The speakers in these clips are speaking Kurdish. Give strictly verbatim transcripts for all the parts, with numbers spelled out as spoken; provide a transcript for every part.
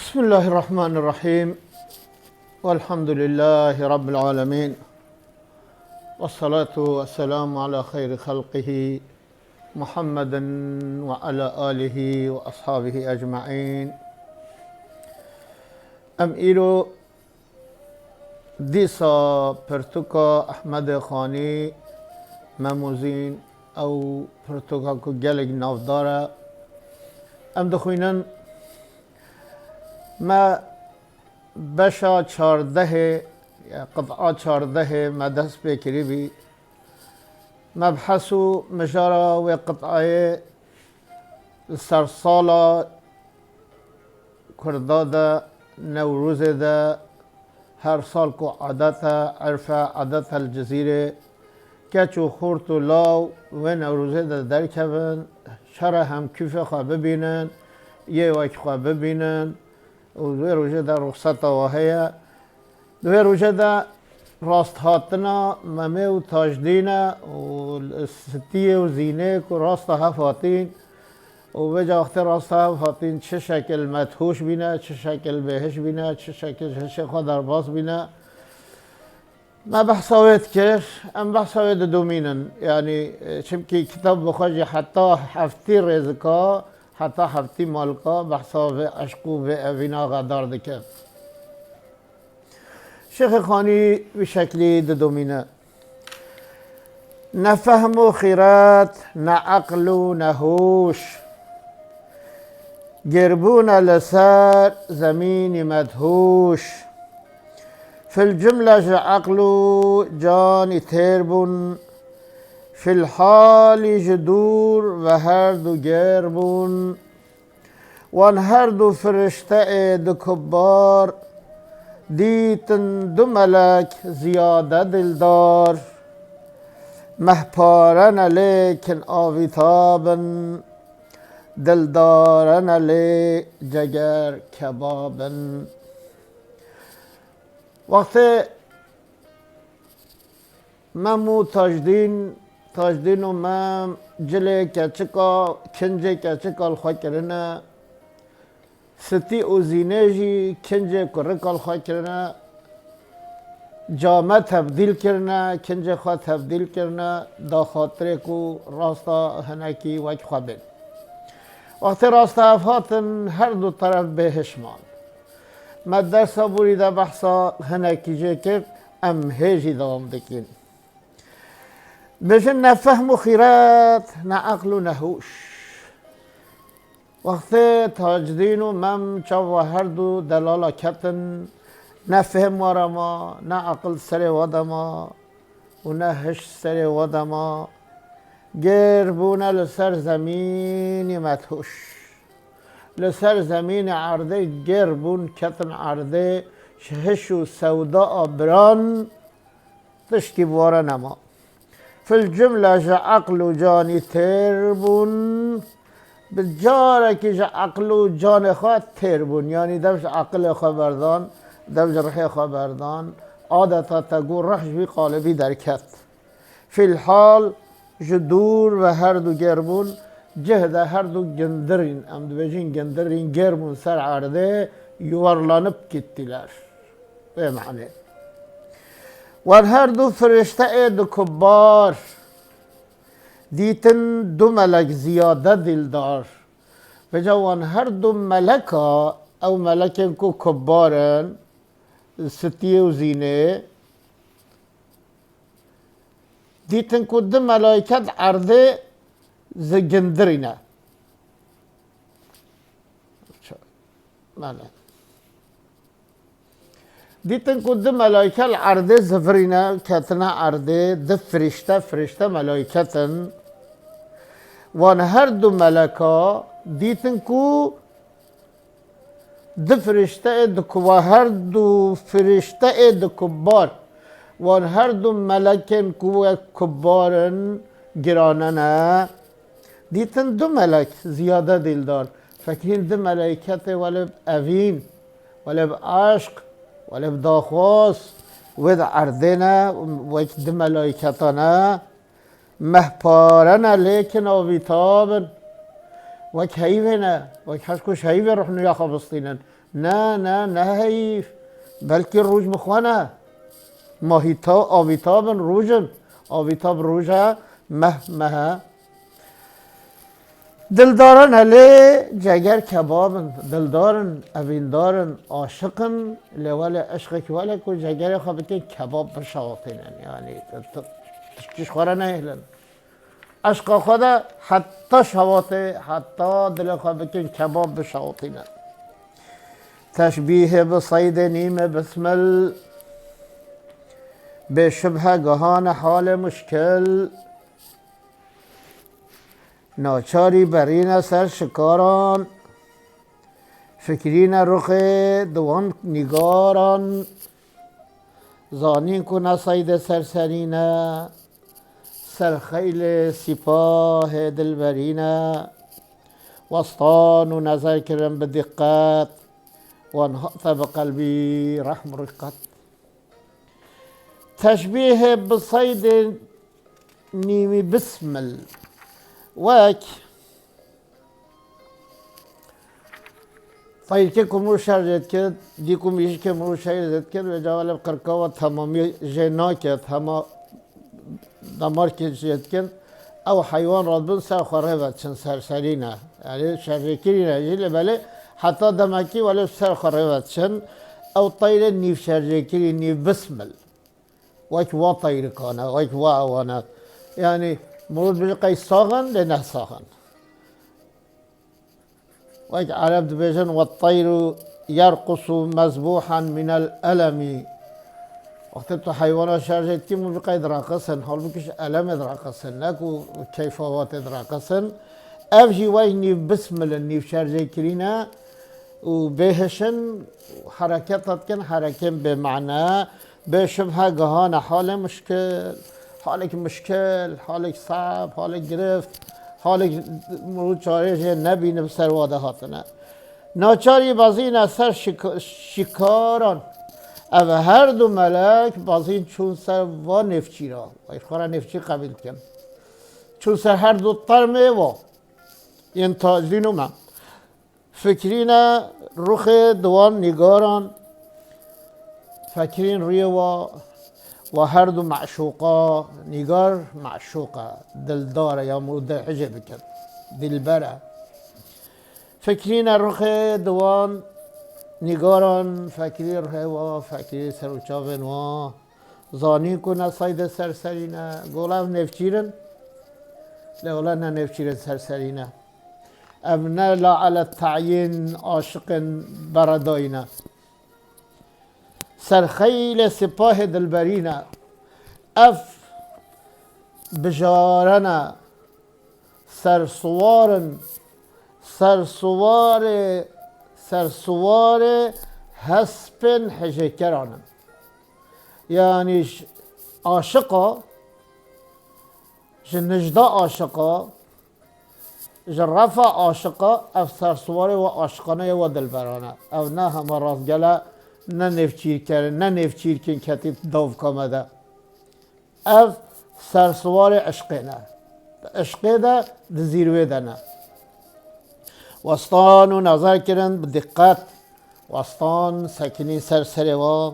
بسم الله الرحمن الرحيم. والحمد لله رب العالمين. والصلاة والسلام على خير خلقه محمد وعلى آله وأصحابه أجمعين. Em îro dîsa pirtûka Ehmedê Xanî, Mem û Zîn, ew pirtûka ku gelek navdar e, em dixwînin. Me beşa çardehê, ya qit'a çardehê me dest pê kirîbî. Mebhes û mijara wê qit'ayê li sersala Kurda de, Newrozê de, her sal ku adet e, erf e, adet e li Cizîrê, keç û xort û law wê Newrozê de derkevin, şere hemkûfê xwe bibînin, yê wek xwe bibînin. Û di wê rojê de ruxseta we heye. Di wê rojê de rasthatina Memê û Tajdîn e û Sitiyê û Zînê ku rasta hev hatîn û vêca wextê rasta hev hatîn çi şekil medhûş bîne, çi şekil bêhiş bîne, çi şekil hişê xwe derbas bîne. Me behsa wê dikir, em behsa wê didomînin. Yanî, e, çimkî kitab bi xwe jî heta heftî rêzika, heta heftî malika behsa vê eşq û vê evîna xedar dike. Şêxê Xanî vî şeklî didomîne. Ne fehm û xîret, ne eql û ne hûş. Gêrbûne li ser zemînî medhûş. Fil cumle ji eql û canî têr bûn. Fil halî ji dûr ve her du gêr bûn. Wan her du firişteyê du kubbar dîtin du melek ziyade dildar. Meh pare ne lêkin avîtab in, dildarene lê ceger kebab in. Wextê Mem û Tajdîn, Tajdîn û Mem cilê keçika, kincê keçika li xwe kirine. Sitî û Zînê jî kincê kurika li xwe kirine. Came tebdîl kirine, kincê xwe tebdîl kirine, da xatirê ku rasta hinekî wek xwe bên. Wextê rasta hev hatin, her du teref bêhiş man. Me dersa borî de behsa hinekî jê kir, em hê jî dewam dikin. Dibêjin ne fehm û xîret, ne eql û ne hûş. Wextê Tacdîn û Mem çava her du delala ketin, ne fêm wa re ma, ne eql serê wa de ma û ne hiş serê wa de ma. Gêr bûne li ser zemînî methûş. Li ser zemînê erdê gêr bûn, ketin erdê, ji hiş û sewda a biran tiştî bi wa re nema. Fil cumle ji eql û canî têr bûn, bi carekî ji eql û canê xwe têr bûn. Yanî dev ji eqilê xwe berdan, dev ji rihê xwe berdan. Adeta te got rih ji wî qalibî derket. Fîlhal ji dûr ve her du gêr bûn, cih de her du gindirîn, em dibêjin gindirîn, gêr bûn ser erdê, yuvarlanıp gittiler. Vê manê. Wan her du firişteyê du kubbar dîtin, du melek ziyade dildar. Vêca wan her du meleka, ew melekên ku kubbar in, Sitiyê û Zînê, dîtin ku du melayket erdê zigindirîne. Mele. Dîtin ku du melayke li erdê zivirîne, ketine erdê, du firîşte, firîşte melayket in. Wan her du meleka dîtin ku Du firîşteyê di kuba, her du firîşteyê di kubbar, wan her du melekên ku wek kubbar in, girane ne. Dîtin du melek ziyade dîldar. Fekirîn du meleyketê welê bi evîn, welê bi eşq, welê bi daxwaz, wê di erdê ne, wek du meleyketa ne. Meh pare ne lêkin avîtab in. Wek heyvê ne, wek her ku ji heyvê ruh nûya xwe bistînin. Ne, ne, ne heyv. Belkî roj bi xwe ne. Ma hîta, avîta bin roj in. Avîta bi roj e, meh, meh e. Dildaran e lê ceger kebab in. Dildar in, evîndar in, aşiq in. Lê welê eşqek wele ku cegerê xwe bikin kebab bişewatînin. Yanî, tu, tu, tiştî ji xwe re nehêlin. Eşqa xwe de heta şewatê, heta dilê xwe bikin kebab bişewatîne. Teşbîhê bi seydê nîmê bismil, bê şibhe gihane halê muşkil. Naçarî berîne ser şikaran, fikrîne ruxê di wan nîgaran. Zanîn ku ne seydê serserî ne, serxeylê sîpahê dilberî ne. Westan û nezer kirin bi diqqet, wan hate bi qelbî rehm û riqet. Teşbîhê bi seydê nîmî bismil. Wek Teyrkê ku mirov şerjê dikir, dî ku mîjikê mirov şerjê dikir, vêca wele bi qirka ve temamî jê naket, hema demarkê jê dikin, ew heywan radibin ser xwe rê ve diçin, serserî ne. Yanî şerjêkirî ne jî, lê belê heta demekî wele ser xwe rê ve diçin, ew teyrê nîv şerjêkirî, nîv bismil. Wek wa teyrikan e, wek wa ewan e. Yanî, mirov dibêje qey sax in, lê ne sax in. Wek Ereb dibêjin, "Wetteyru yerqusu mezbuhan minel elemi." Wextê tu heywana şerjê dikî, mirov qey diraqisin, halbûkî ji elemê diraqisin, ne ku keyfa watê diraqisin. Ev jî wek nîv bismil in, nîv şerjê kirîne û bêhiş in, hereketa dikin, herekên bêmane. Bê şibhe gihane halê muşkil, halek muşkil, halek sab, halek girift, halek mirov çarê jê nebîne bi ser wa de hatine. Naçarî bezîne ser şik-, şikaran. Ev her du melek bezîn çûn ser va nêvçîra. Ay xwe re nêvçî qebîl dikin. Çûn ser her du termê wa. Yên tacdîn û me. Fikrîne ruxê di wan nîgaran, fekirîn rûyê wa, wa her du meşûqa, nîgar meşûq e, dildar e, ya mirov dil hicê bikin, dilber e. Fikrîne ruxê di wan nîgaran, fekirî ruxê wa, fekirî ser û çavên wa. Zanîn ku ne seydê serserî ne, gola ev nêvçîr in, lê wele ne nêvçîrên serserî ne. Ev ne la ele teyîn aşiqên beredayî ne. Serxeylê sipahê dilberî ne. Ev bijare ne. Sersiwar in, sersiwarê, sersiwarê hespên hicêkeran in. Yanî ji aşiqa, ji nijda aşiqa, ji refa aşiqa, ev sersiwarê wa aşiqane ye, wa dilberane. Ev ne hema rastgele, ne nêvçîrker, ne nêvçîrkên ketî davka me de. Ev sersiwarê eşqê ne. Di eşqê de, di zîrwê de ne. Westan û nezer kirin bi diqqet. Westan sekinî ser serê wa,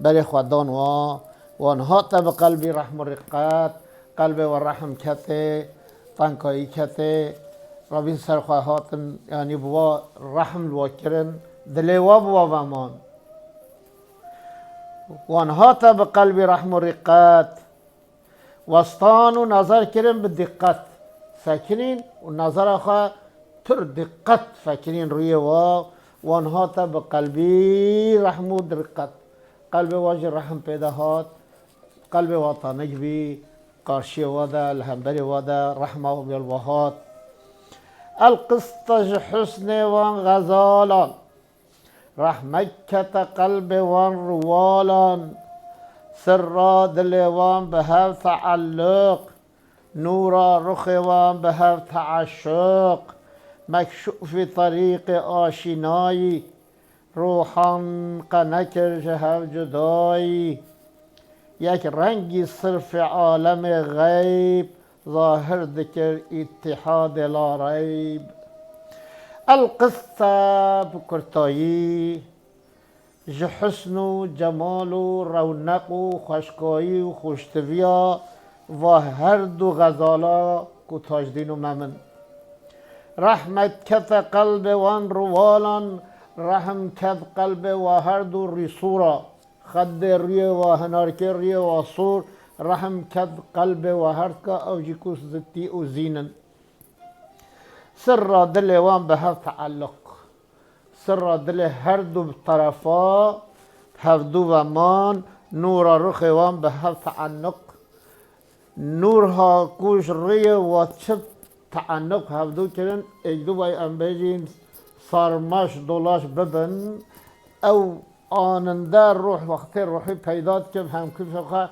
berê xwe dan wa. Wan hate bi qelbî rehm û riqet. Qelbê we rehm ketê, tenkayî ketê. Rebîn ser xwe hatin, yanî bi wa rehm li we kirin. Dilê wa bi wa ve man. Wan hate bi qelbî rehm û riqet. Westan û nezer kirin bi diqqet. Sekinîn û nezera xwe pir diqqet fekirîn rûyê wa. Wan hate bi qelbî rehm û riqet. Qelbê wa jî rehm pê de hat. Qelbê wa tenik bî. Qarşiyê wa de, li hemberê wa de rehma wa bi wa hat. El qiste ji husnê wan xezalan. Rehmek kete qelbê wan riwalan, sirra dilê wan bi hev teelluq, nûra ruxê wan bi hev teeşuq, mekşûfî terîqê aşînayî, ruhan qe nekir ji hev cudayî. Yek rengî sirfê alemê xeyb, zahir dikir îtîhadê la reyb. El qisse bi kurtayî ji husn û cemal û rewneq û xweşkayî û xweştiviya va her du xezala ku Tajdîn û Memin. Rehmet kete qelbê wan riwalan, rehm ket qelbê wa her du rîsûra. Xeddê rûyê wa hinarkê rûyê wa sor, rehm ket qelbê wa her ka ew jî ku zittî û zîn in. Sirra dilê wan bi hev teelluq. Sirra dilê her du terefa hevdu ve man, nûra ruxê wan bi hev teelluq. Nûr ha ku ji rêyê wa çi teelluq hevdu kirin, êk du vay em bêjîn sarmaş dolaş bibin, ew aninde ruh wextê ruhî peyda dikin, hemkifê xwe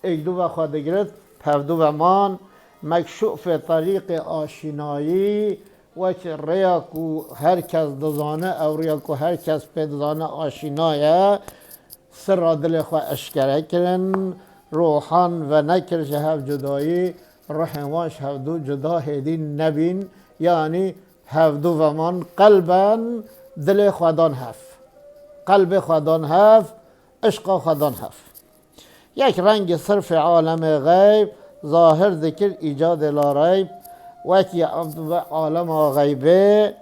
êk du ve xwe digirit, hevdu ve man. Mekşûfê terîqê aşînayî, wek rêya ku her kes dizane, ew rêya ku her kes pê dizane aşîna ye, sirra dilê xwe eşkere kirin, rohan venekir ji hev cudayî, ruhên wan ji hevdu cuda hêdî nebîn, yanî hevdu ve man qelben dilê xwe dan hev. Qelbê xwe dan hev, işqa xwe dan hev. Yek rengî sirfê alemê xeyb, zahir dikir îcadê lareyb, wekî ev ve alema xeybê,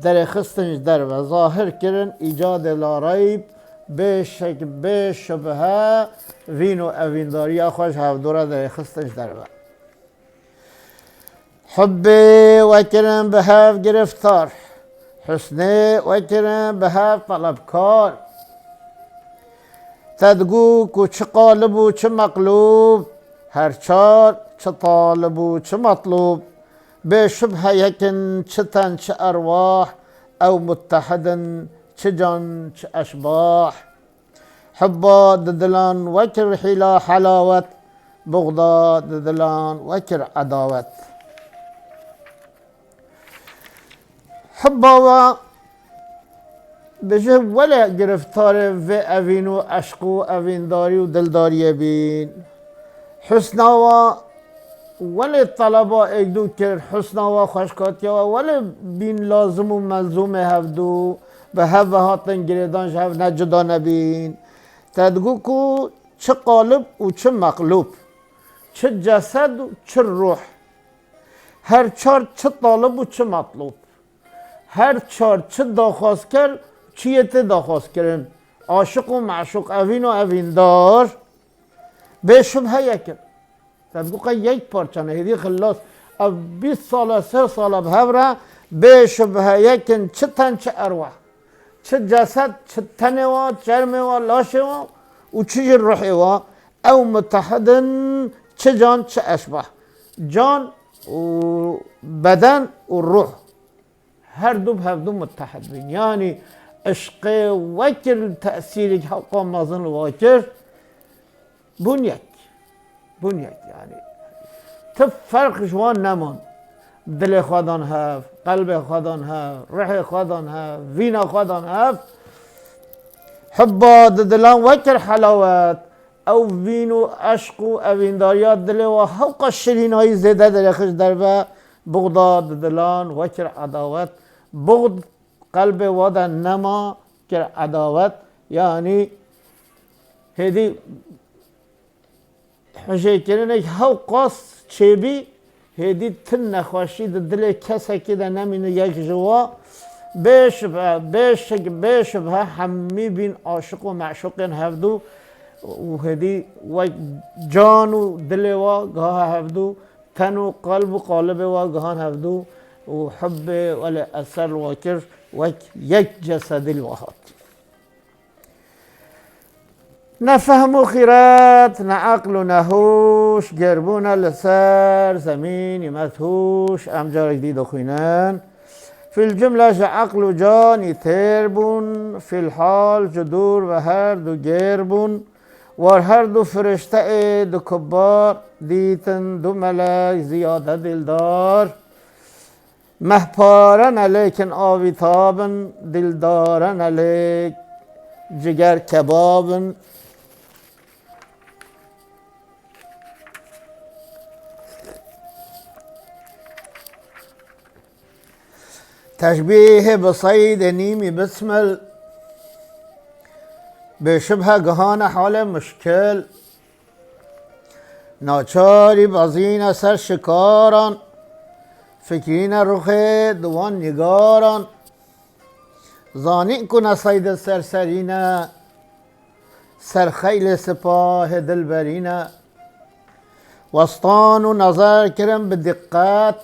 derêxistin ji derve, zahir kirin îcadê lareyb, bê şek, bê şibhe, vîn û evîndariya xwe ji hevdû re derêxistin ji derve. Hubbê we kirin bi hev giriftar, husnê we kirin bi hev telebkar. Te digot ku çi qalib û çi meqlûb, her çar çi talib û çi metlûb, bê şubhe yek in çi ten çi erwah, ew muttehid in çi can çi eşbah. Hubba di dilan wekir hîla helawet, buxda di dilan wekir edawet. Hubba we bijî welê giriftarê vê evîn û eşq û evîndarî û dildariyê bîn. Husna we welê teleba êk du kir, husna we xweşkatiya we welê bîn lazim û melzûmê hevdû, bi hev ve hatin girêdan ji hev ne cuda nebîn. Te digot ku çi qalib û çi meqlûb, çi cesed û çi ruh, her çar çi talib û çi metlûb. Her çar çi daxwazker, çi yê tê daxwazkirin. Aşiq û meşûq, evîn û evîndar, bê şubhe yek in. Te digot qey yek parça ne, hêdî xilas. Ev bîst sal e, sê sal e bi hev re, bê şubhe yek in, çi ten çi erwah. Çi cesed, çi tenê wa, çermê wa, laşê wa û çi jî ruhê wa. Ew mutehid in, çi can, çi eşbah. Can û beden û ruh. Her du bi hevdu muttehid bîn. Yanî işqê wekir tesîrek hewqa mezin li wa kir. Bûn yek. Bûn yek yanî. Ti ferq ji wan neman. Dilê xwe dan hev, qelbê xwe dan hev, ruhê xwe dan hev, vîna xwe dan hev. Hubba di dilan wekir helawet. Ew vîn û eşq û evîndariya dilê wa hewqa şirînayî zêde derêxist derve, buxda di dilan wekir edawet. Buxd qelbê wa de nema, kir edawet. Yanî hêdî hijêkirinek hewqas çêbî, hêdî ti nexweşî di dilê kesekî de nemîne yek ji wa. Bê şibhe, bê şik, bê şibhe hemî bîn aşiq û meşûqên hevdû û hêdî wek can û dilê wa giha hevdû, ten û qelb û qalibê wa gihan hevdû û hubbê welê eser li wa kir, wek yek cesedî li wa hat. Ne fehm û xîret, ne eql û ne hoş, gêrbûne li ser zemînî methûş. Em carek dî dixwînin. Fîl cumle ji eql û canî têr bûn, fîl hal ji dûr ve her du gêr bûn. War her du firişteyê du kubbar, dîtin du melek ziyade dildar. Mehpare ne lêkin avî tab in, dildare ne lêk ciger kebab in. Teşbîhê bi seydê nîmî bismil, bêşibhe gihane halê muşkil. Naçarî bezîne ser şikaran, fikrîne ruxê di wan nîgaran. Zanîn ku ne seydê serserî ne, ser xeylê sipahê dilberî ne. Westan û nezer kirin bi diqqet,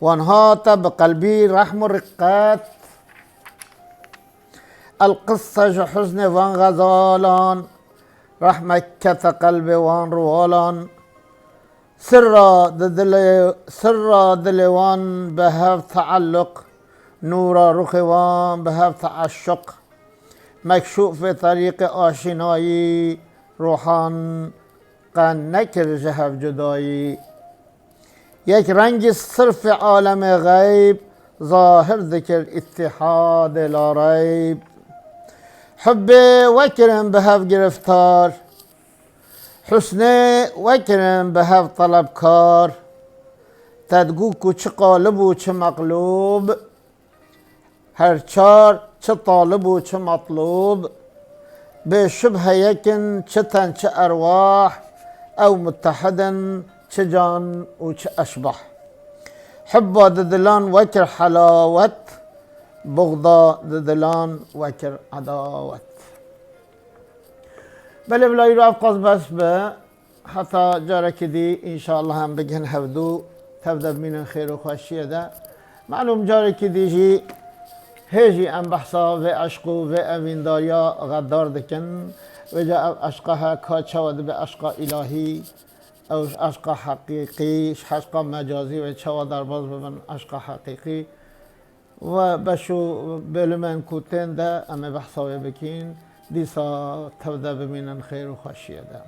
wan hate bi qelbî rehm û riqqet. Elqisse ji huznê van xezalan, rehmek kete qelbê wan riwalan. Sirra di dilê, sirra dilê wan bi hev teelluq, nûra ruxê wan bi hev teeşuq. Mekşûfê terîqê aşînayî, ruhan qe nekir ji hev cudayî. Yek rengî sirfê alemê xeyb, zahir dikir îttîhadê lareyb. Hubbê wekirin bi hev giriftar, husnê wekirin bi hev telebkar. Te digû ku çi qalib û çi meqlûb, her çar çi talib û çi metlûb, bê şubhe yekin çi ten çi erwah, ew mutehid in çi can û çi eşbah. Hubba di dilan wekir helawet, buxda di dilan wekir edawet. Belê bila îro ev qas bes be. Heta carekî dî, înşallah em bigihên hevdû, tev de bimînin xêr û xweşiyê de. Malûm carekî dî jî hê jî em behsa vê eşq û vê evîndariya xedar dikin. Vêca ev eşqa he ka çawa dibe eşqa îlahî, ew ji eşqa heqîqî, ji eşqa mecazî wê çawa derbas bibin eşqa heqîqî. Ve beş û bölümên ku tên de em ê behsa wê bikîn, dîsa tev de bimînin xêr û xweşiyê de.